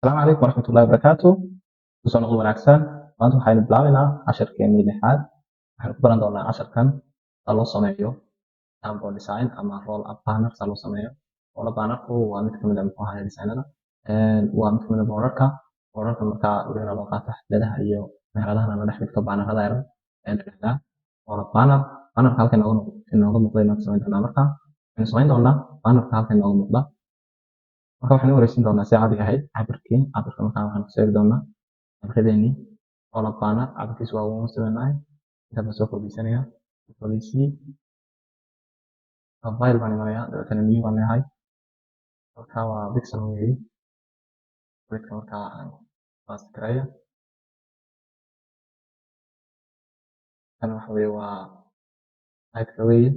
Asalaamu calaykum waraxmatullahi wabarakaatu. Kusoo noqod wanaagsan. Maanta waxaynu bilaabaynaa casharkeenii lixaad. Waxaynu ku baran doonaa casharkan sida loo sameeyo tambour design ama roll up banner sida loo sameeyo. Roll up bannerku waa mid kamid ah, muxuu ahaay, designada, waa mid kamid ah boorarka. Boorarka markaa weliba loo qaato xafladaha iyo meheradahana la dhex dhigto bannerada yaryar ee la dhahdaa roll up banner. Bannerka halkan inooga muuqda inaan samayn doonaa. Marka waxaynu samayn doonaa bannerka halkan inooga muuqda. Marka waxaynu wareysin doonaa si caadi ahayd cabirkii. Cabirka markaa waxaan ku sheegi doonaa cabiradeennii. Roll up banner cabirkiisu waa 179. Inta baan soo koobisanaya, control C. File baan imanayaa, dabeetana new baan leeyahay. Halkaa waa pixel weeye. Widthka markaa aan paste gareeyo. Kan waxa weeye waa height-ka weeye.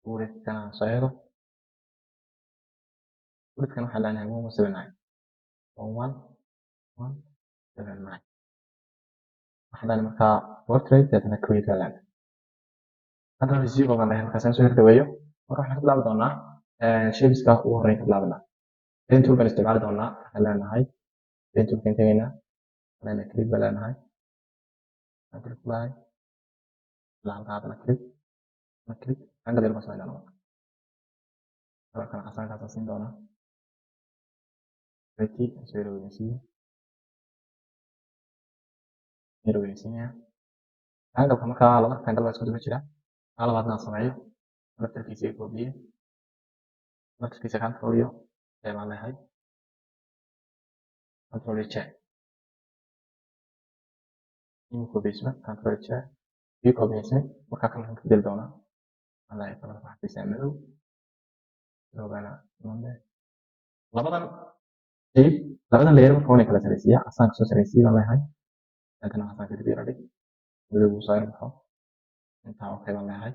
Widthkana aan soo eego. Widthkan waxaan leenahay 1179, 11179. Waxaan leenahay markaa portrait, dabeetana create baan leenahay. Control zero baan leeyahay markaasaan soo hordhaweeyo. Marka waxaan ka bilaabi doonaa shapeska ugu horreyn ka bilaabanaa. Pen tool baan isticmaali doonaa. Waxaan leenahay pen toolkan tegaynaa. Waxaan leenahay click baan leenahay. Waxaan click ku leeyahay ilaa halkaa, haddana click, haddana click. Angle yar baan samayn doonaa. Marka colorkan casaankaasaan siin doonaa. Right, soo yara weynaysiiyo, yara weynaysiinaya angle-ka. Markaa laba rectangle baa isku daba jira. Kaa labaadna aan sameeyo, laftarkiisa i koobiye, laftarkiisa control iyo J baan leeyahay, control iyo J imi koobiyeysma, control J ii koobiyeysmay. Markaa colorkan ka bedeli doonaa. Waxaan leeyahay colorka waxaa fiisaa madow, madowgana mande. Labadan shape, labadan layer marka waa inay kala sareysiiya. Casaanka soo sareysiiya baan leeyahay, dabeetana casaanka dib yara dhig, madowgu soo yar baxo intaa. Okay baan leeyahay.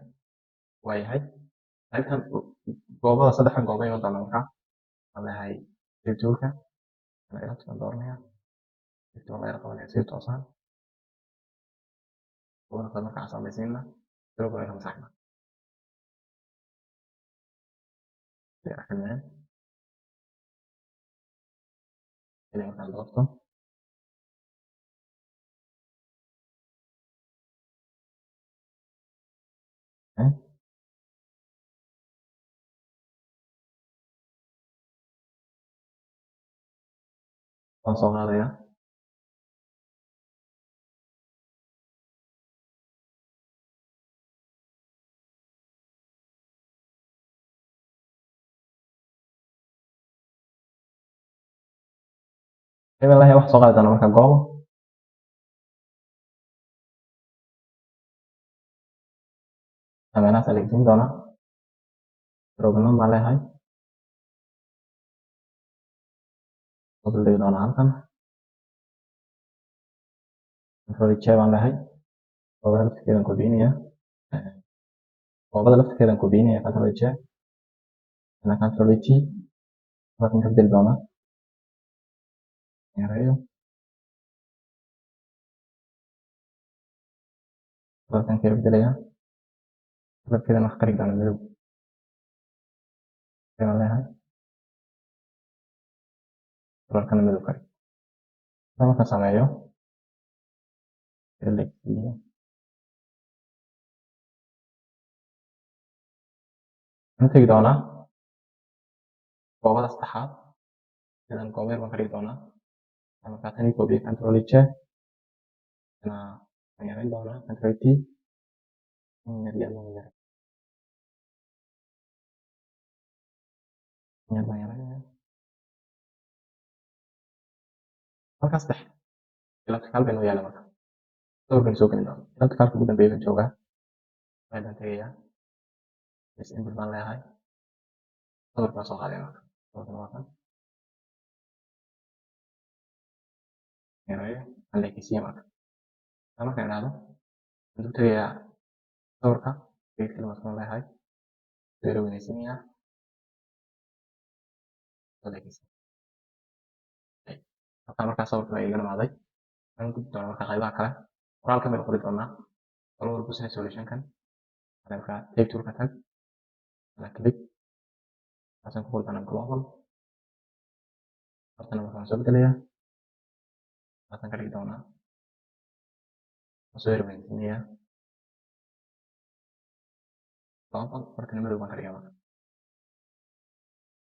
Waayahay, qaybtan goobada saddexdan gooba iman doona. Markaa waxaan leeyahay shape toolka baan dooranaya, shape tool la yara qabanaya si toosaan. Goobada kale markaa casaan bay siinaa, madowga waa ka masaxnaa. Kaliya markaan doorto, waan soo qaadayaa. Hebel lahay wax soo qaadi doona marka goobo meelahaas adeegsiin doonaa. Roganon baan leeyahay, soo duldhigi doonaa halkan. Control J baan leeyahay. Goobada laftirkeedan kobiyinaya, goobada laftirkeedan kobiyinaya. Control J ana control T. Halkan ka bedeli doonaa, yareeyo halkan ka bedelaya. Colorkeedana wax ka dhigi doonaa madow baan leeyahay. Colorkana madow ka dhig. Markaan sameeyo, waxaan tegi doonaa goobada saddexaad. Sidan goobo yar baan ka dhigi doonaa. Markaa tan ii koobiye, control J. Waan yareyn doonaa, control T. In yar yar yar yar baan yareynaya. Halkaa saddex elliptical bay noo yaala. Marka sawir baynu soo gelin doonaa. Ellipticalka ugu dambeeya baan joogaa. File baan tegayaa, place input baan leeyahay. Sawir baan soo qaadaya. Marka sawirkan waa kan, yareeyo, aan leekeysiiya. Marka taa markaan idhaahdo, waxaan dul tegayaa sawirka. Create clip baan leeyahay, soo yara weynaysiinayaa, soo leekeysiinaya halkaa. Markaa sawirka baa iiga dhamaaday. Waxaan gudbi doonaa marka qaybaha kale. Qoraalkan baynu qori doonaa global business solution-kan. Markaa type toolka tag, click, kaasaan ku qori doonaa global. Hortana marka waan soo bedelayaa, halkan ka dhigi doonaa, waan soo yar weynsiinayaa. Global hortana madow baan ka dhigaa marka.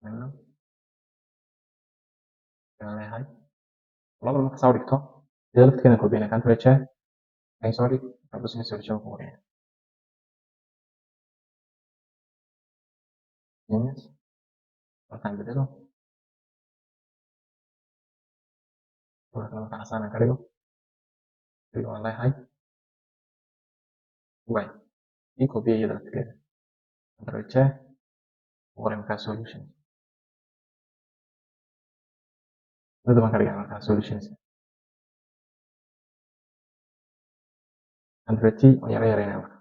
Madow ayaan leeyahay. Global marka saa u dhigto, iyadoo lafteeda kobiyana Ctrl J, ay soo dhig, business solution ku qoraya. Genius. Markaan bedelo, marka casaan aan ka dhigo, dhigo waan leeyahay. Way ii kobiya iyada lafteeda. Ctrl J, ku qoray markaa solution. Madow baan ka dhigaa markaa solutions. Ctrl T waan yara yareynaya marka.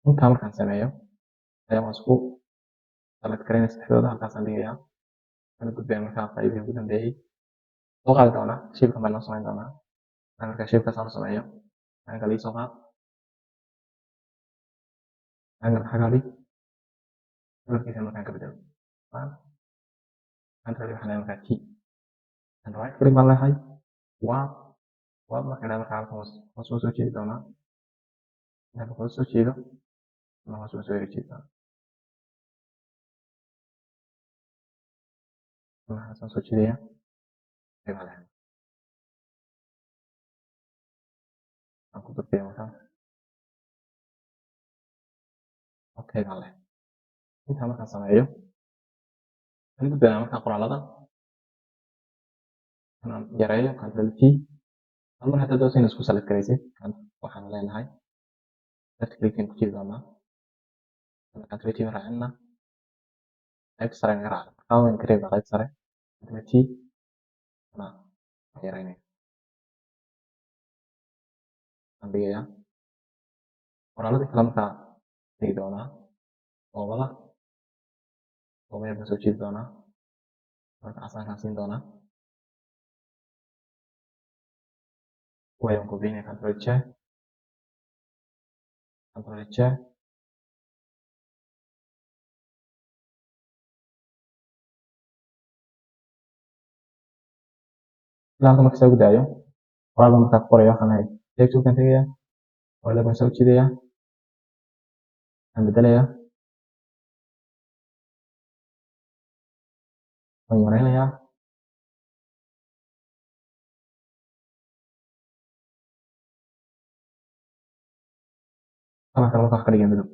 Intaa markaan sameeyo ayaa waan isku select gareynaya saddexdooda, halkaasaan dhigayaa. Kana gudbaya markaa qaybihii ugu dambeeyay. Soo qaadi doonaa, shape-kan baan noo samayn doonaa. Markaan markaa shape-kaas aan u sameeyo, angle ii soo qaad. Angle xagaa dhig. Colorkiisa markaan ka bedelo. Ctrl waxaan leeyahay markaa T. And right click baan leeyahay. Warp. Warp markaan leeyahay markaa halkan hoos hoos soo jeedi doonaa. Intaan hoos soo jeedo, ama hoos soo yara jeedi doonaa. Waxaan soo jeedayaa. Baan leeyahay. Waan ku durkaya markaa. Okay baan leeyahay. Intaa markaan sameeyo, waxaan gudbaynaa markaa qoraallada. Inaan yareeyo Ctrl T. Hal mar haddaad doonayso inaad isku select garaysid, waxaan leenahay left click ku jiidi doonaa. Ctrl T baan raacinaa. Qaybta sare naga raaca. Markaa waan ka reebaa qaybta sare. Ctrl T na waan yareynaya. Waan dhigayaa. Qoraalladii kale markaa dhigi doonaa. Goobada. Goobo yar baan soo jiidi doonaa. Marka casaankaan siin doonaa. Way waan kobiyeynayaa Ctrl J. Ctrl J. Ilaa halkan marka saa ugu daayo, qoraal baan markaa ku qoraya. Waxaan leeyahay type tool-kaan tegayaa, qoraal baan soo jiidayaa, waan bedelayaa, waan yareynayaa. Kalarka markaa wax ka dhigaya madow.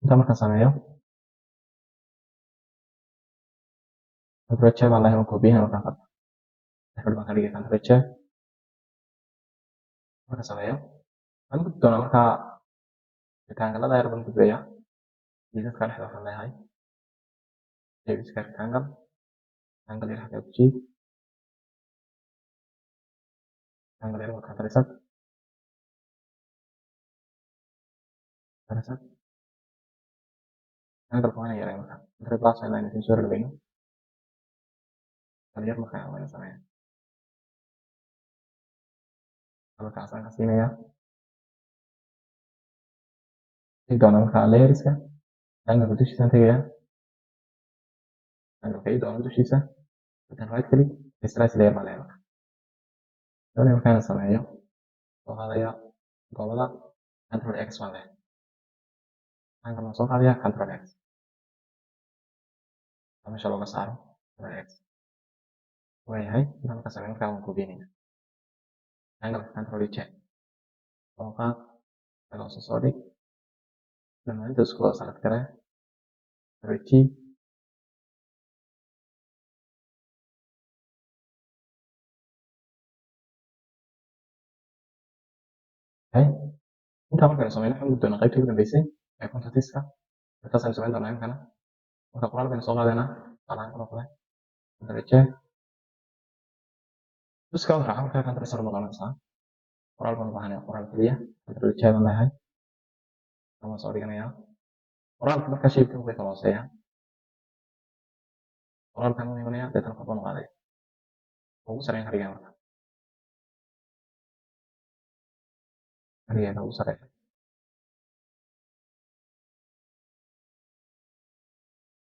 Intaa markaan sameeyo, Ctrl J baan leeyahay, waan koobiyeynayaa markaan farta. Xidh baan ka dhigaya Ctrl J. Markaan sameeyo, waxaan gudbi doonaa markaa rectangle-ada yar baan gudbayaa. Jiidadka dhexda waxaan leeyahay shape-iska rectangle. Rectangle yar xaggaa ku jiid. Rectangle yar waa Ctrl Z. Ctrl Z. Rectangle waa inaan yareeyo markaa. Ctrl plus ayaan leeyahay soo rarweyno. Rectangle yar markaa waa inaan sameeyaa. Marka casaan ka siinayaa. Tegi doonaa markaa layerska. Rectangle dushiisaan tegayaa. Rectangle ii doono dushiisa. Then right click, rasterize layer baan leeyahay markaa. Doonaya markaa inaan sameeyo, soo qaadaya goobada, Ctrl X baan leeyahay. Rectangle baan soo qaadaya Ctrl X. Meesha looga saaro Ctrl X. Waayahay, intaan markaa sameeyo markaa waan kobiyeynayaa. Rectangle Ctrl J. Soo qaad, hoose soo dhig. Dhammaantood isku wada select garee. Ctrl T. Okay. Intaa markaynu sameyno, waxaan gudbi doonaa qaybtii ugu dambeysay ee contactiska. Intaasaynu samayn doonaa imikana. Marka qoraal baynu soo qaadaynaa, tusaale ahaan oo kale. Ctrl J. Duska raaca markaa Ctrl S ma doonaysaa. Qoraal baan u baahanayaa, qoraal keliya. Ctrl J baan leeyahay. Waan soo dhiganayaa. Qoraalka markaa shape-ka way kala hooseeyaan. Qoraalkan u imanaya, deetana kor baan u qaadaya. Ugu sarreyn ka dhigaya marka. Ka dhigaya ugu sarreeya.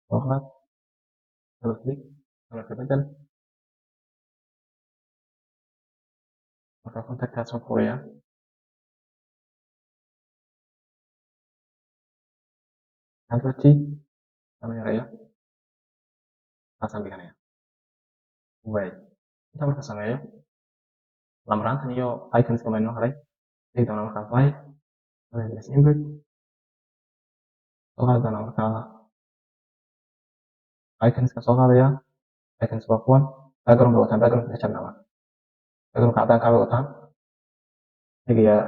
Soo qaad, double click, colorka bedel. Marka contactaas waan qorayaa. Control T ama yareeyo, taasaan dhiganaya. Waay, intaa marka sameeyo, lamaraantan iyo iconska baa inoo haray. Dhigi doonaa markaa file, place input, soo qaadi doonaa. Markaa iconska soo qaadaya, icons waa kuwan, background bay wataan. Background ka jarnaa, marka backgroundka caddaanka bay wataan. Tegayaa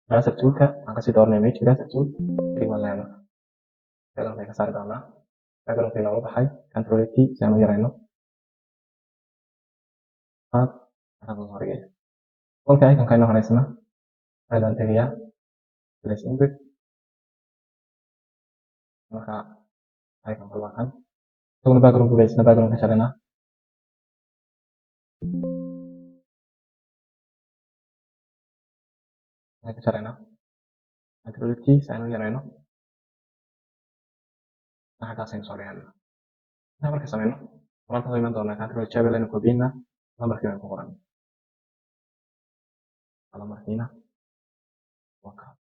eraser toolka, waxaan kasii dooranaya magic eraser tool. Click baan leeyahay, marka background ka saari doonaa. Backgroundka inooga baxay. Control T si aan u yarayno. Qaad, halkaas soo dhigaya. Kolka iconka inoo horeysna, file baan tegayaa, place input. Marka iconka waa kan, isaguna background buu leeyahay, background ka jaranaa. Ka jaraynaa Control T si aan u yarayno. Xaggaas aynu soo dhiganaa. Intaa marka sameyno, qoraalka soo iman doonaa. Control J aynu kobiyeyna, lambarkii baynu ku qoran. Lambarkiina waa kaa.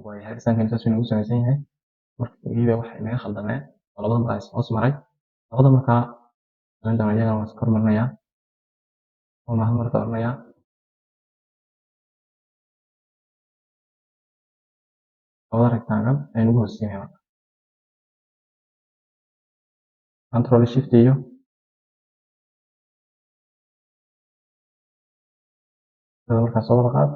Waayahay, design saas inoogu samaysan yahay. Markiiba waxa inaga khaldameen oo labada baa is hoos maray. Labada markaa samayn doona, iyagana waan is kormarinayaa oo hal mar dooranayaa. Labada rectangle ayaan ugu hooseynayaa marka Control Shift iyo markaa soo wada qaad.